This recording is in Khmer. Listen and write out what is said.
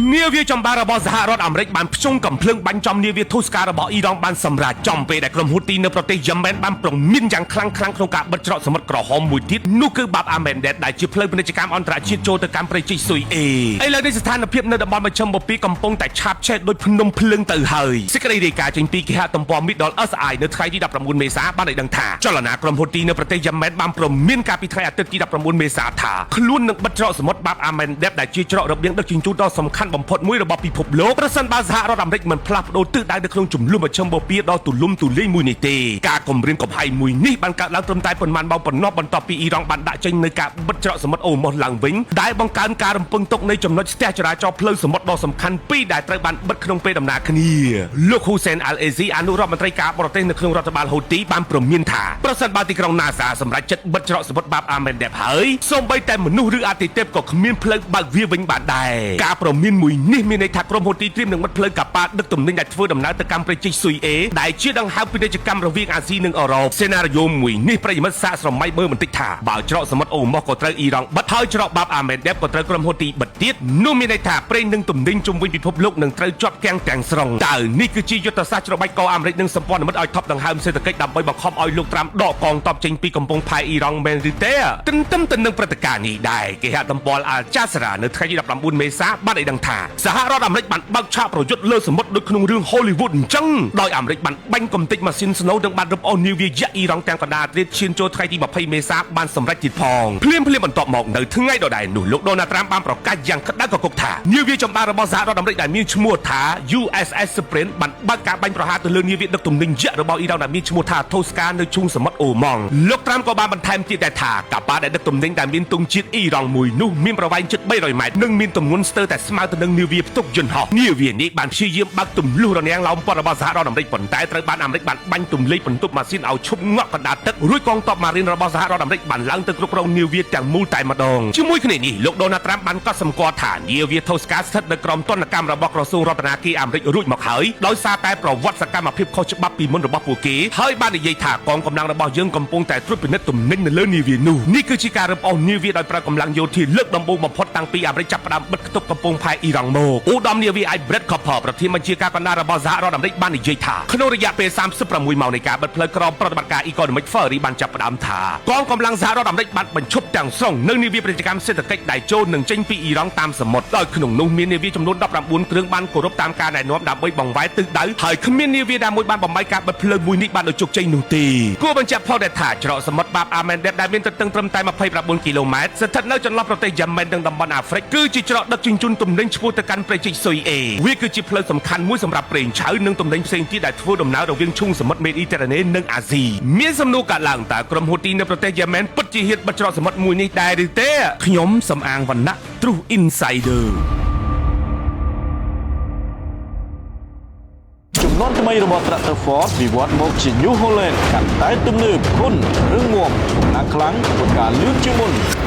នាវាចម្បាំងរបស់សហរដ្ឋអាមេរិកបានភ្ជង់កំភ្លើងបាញ់ចំនាវាទូស្ការបស់អ៊ីរ៉ង់បានសម្រេចចំពេលដែលក្រុមហ៊ូទីនៅប្រទេសយេម៉ែនបានប្រមានយ៉ាងខ្លាំងៗក្នុងការបិទច្រកសមុទ្រក្រហមមួយទៀតនោះគឺបាបអាមេនដេតដែលជាផ្លូវពាណិជ្ជកម្មអន្តរជាតិចូលទៅកាន់ព្រៃជីកស៊ុយអេឥឡូវនេះស្ថានភាពនៅតំបន់មជ្ឈិមបូព៌ាកំពុងតែឆាបឆេះដោយភ្នំភ្លើងទៅហើយសេចក្តីរាយការណ៍ចេញពីគេហទំព័រ Middle East Eye នៅថ្ងៃទី19មេសាបានឲ្យដឹងថាចលនាក្រុមហ៊ូទីនៅប្រទេសយេម៉ែនបានប្រមានកាលពីថ្ងៃអាទិត្យទី19មេសាថាខ្លួននឹងបិទច្រកសមុទ្របាបអាមេនដេតដែលជាច្រករបៀងដឹកជញ្ជូនដ៏សំខាន់បំផុតមួយរបស់ពិភពលោកប្រសិនបើសហរដ្ឋអាមេរិកមិនផ្លាស់ប្ដូរទិសដៅនៅក្នុងជម្លោះមជ្ឈិមបូព៌ាដ៏ទូលំទូលាយមួយនេះទេការគំរាមកំហែងមួយនេះបានកើតឡើងត្រឹមតែប៉ុន្មានម៉ោងប៉ុណ្ណោះបន្ទាប់ពីអ៊ីរ៉ង់បានដាក់ចេញនូវការបិទច្រកសមុទ្រអូម៉ូសឡើងវិញដែលបង្កើនការរំពឹងទុកនៃចំណុចស្ទះចរាចរណ៍ផ្លូវសមុទ្រដ៏សំខាន់ពីរដែលត្រូវបានបិទក្នុងពេលដំណើរគ្នាលោកហ៊ូសេនអាល់អេស៊ីអនុរដ្ឋមន្ត្រីការបរទេសនៅក្នុងរដ្ឋបាលហ៊ូទីបានព្រមានថាប្រសិនបើទីក្រុងណាសាសម្រេចចិត្តបិទច្រកសមុទ្របាបអាមេនដេបហើយសូម្បីតែមនុស្សឬអាទិទេពក៏គ្មានផ្លូវបើកវាវិញបានដែរការព្រមានមួយនេះមានន័យថាក្រុមហ៊ូទីត្រៀមនឹងបិទផ្លូវកប៉ាល់ដឹកទំនិញដែលធ្វើដំណើរទៅកាន់ប្រទេសស៊ុយអេដែលជាដង្ហើមពាណិជ្ជកម្មរវាងអាស៊ីនិងអឺរ៉ុបសេណារីយ៉ូមួយនេះប្រិយមិត្តសាកស្រមៃមើលបន្តិចថាបើច្រកសមុទ្រអូម៉ូសក៏ត្រូវអ៊ីរ៉ង់បិទហើយច្រកបាបអាមេនដេបក៏ត្រូវក្រុមហ៊ូទីបិទទៀតនោះមានន័យថាប្រេងនិងទំនិញជុំវិញពិភពលោកនឹងត្រូវជាប់គាំងទាំងស្រុងតើនេះគឺជាយុទ្ធសាស្ត្រច្របាច់កអាមេរិកនិងសម្ព័ន្ធមិត្តឲ្យថប់ដង្ហើមសេដ្ឋកិច្ចដើម្បីបង្ខំឲ្យលោកត្រាំដកកងទ័ពចេញពីកំពង់ផែអ៊ីរ៉ង់មែនឬទេទន្ទឹមទៅនឹងព្រឹត្តិការណ៍នេះដែរគេហទំព័រអាល់ចាសារ៉ានៅថ្ងៃទី19មេសាបានឲ្យដឹងថាសហរដ្ឋអាមេរិកបានបើកឆាកប្រយុទ្ធលើសមុទ្រដូចក្នុងរឿង Hollywood អញ្ចឹងដោយអាមេរិកបានបាញ់កំទេចម៉ាស៊ីនស្នូនិងបានរឹបអូសនាវាយក្សអ៊ីរ៉ង់ទាំងកណ្ដាលទ្រាតឈានចូលថ្ងៃទី20មេសាបានសម្រេចទៀតផងភ្លាមៗបន្ទាប់មកនៅថ្ងៃដដែលនោះលោកដូណាល់ត្រាំបានប្រកាសយ៉ាងក្តៅគគុកថានាវាចម្បាំងរបស់សហរដ្ឋអាមេរិកដែលមានឈ្មោះថា USS Sprint បានបើកការបាញ់ប្រហារទៅលើនាវាដឹកទំនិញយក្សរបស់អ៊ីរ៉ង់ដែលមានឈ្មោះថា Tosca នៅឈូងសមុទ្រអូម៉ង់លោកត្រាំក៏បានបន្ថែមទៀតដែរថាកប៉ាល់ដែលដឹកទំនិញដែលមានទង់ជាតិអ៊ីរ៉ង់មួយនោះមានប្រវែងជិត300ម៉ែត្រនិងមានទម្ងន់ស្ទើរតែស្មើទៅនឹងនាវាផ្ទុកយន្តហោះនាវានេះបានព្យាយាមបើកទម្លុះរនាំងឡោមព័ទ្ធរបស់សហរដ្ឋអាមេរិកប៉ុន្តែត្រូវបានអាមេរិកបានបាញ់ទម្លាយបន្ទប់ម៉ាស៊ីនឲ្យឈប់ងាក់កណ្ដាលទឹករួចកងទ័ពម៉ារីនរបស់សហរដ្ឋអាមេរិកបានឡើងទៅគ្រប់គ្រងនាវាទាំងមូលតែម្ដងជាមួយគ្នានេះលោកដូណាល់ត្រាំបានកត់សម្គាល់ថានាវា Tosca ស្ថិតនៅក្រោមទណ្ឌកម្មរបស់ក្រសួងរដ្ឋាភិបាលអាមេរិករួចមកហើយដោយសារតែប្រវត្តិសកម្មភាពខុសច្បាប់ពីមុនរបស់ពួកគេហើយបាននិយាយថាកងកម្លាំងរបស់យើងកំពុងតែត្រួតពិនិត្យទំនិញនៅលើនាវានោះនេះគឺជាការរឹបអូសនាវាដោយប្រើកម្លាំងយោធាលើកដំបូងបំផុតតាំងពីអាមេរិកចាប់ផ្ដើមបិទខ្ទប់កំពង់ផែអ៊ីរ៉ង់មកឧត្តមនាវីឯក Brett Cooper ប្រធានបញ្ជាការកណ្ដាលរបស់សហរដ្ឋអាមេរិកបាននិយាយថាក្នុងរយៈពេល36ម៉ោងនៃការបិទផ្លូវក្រមប្រតិបត្តិការ Economic Fury បានចាប់ផ្ដើមថាកងកម្លាំងសហរដ្ឋអាមេរិកបានបញ្ឈប់ទាំងស្រុងនៅនាវាពាណិជ្ជកម្មសេដ្ឋកិច្ចដែលចូលនិងចេញពីអ៊ីរ៉ង់តាមសមុទ្រដោយក្នុងនោះមាននាវាចំនួន19គ្រឿងបានគោរពតាមការណែនាំដើម្បីបង្វែរទិសដៅហើយគ្មាននាវាណាមួយបានបំបែកការបិទផ្លូវមួយនេះបានដោយជោគជ័យនោះទេគួរបញ្ជាក់ផងដែរថាច្រកសមុទ្របាបអាមេនដេបដែលមានទទឹងត្រឹមតែ29គីឡូម៉ែត្រស្ថិតនៅចន្លោះប្រទេសយ៉ាម៉ែននិងតំបន់អាហ្វ្រិកគឺជាច្រកដឹកជញ្ជូនទំនិញឆ្ពោះទៅកាន់ព្រៃជីកស៊ុយអេវាគឺជាផ្លូវសំខាន់មួយសម្រាប់ប្រេងឆៅនិងទំនិញផ្សេងទៀតដែលធ្វើដំណើររវាងឈូងសមុទ្រមេឌីទែរ៉ាណេនិងអាស៊ីមានសំណួរកើតឡើងតើក្រុមហ៊ូទីនៅប្រទេសយ៉ាម៉ែនពិតជាហ៊ានបិទច្រកសមុទ្រមួយនេះដែរឬទេខ្ញុំសំអាងវណ្ណៈ Truth Insider ជំនាន់ថ្មីរបស់ Tractor Ford វិវត្តមកជា New Holland កាន់តែទំនើបធន់រឹងមាំកម្លាំងខ្លាំងធ្វើការលឿនជាងមុន។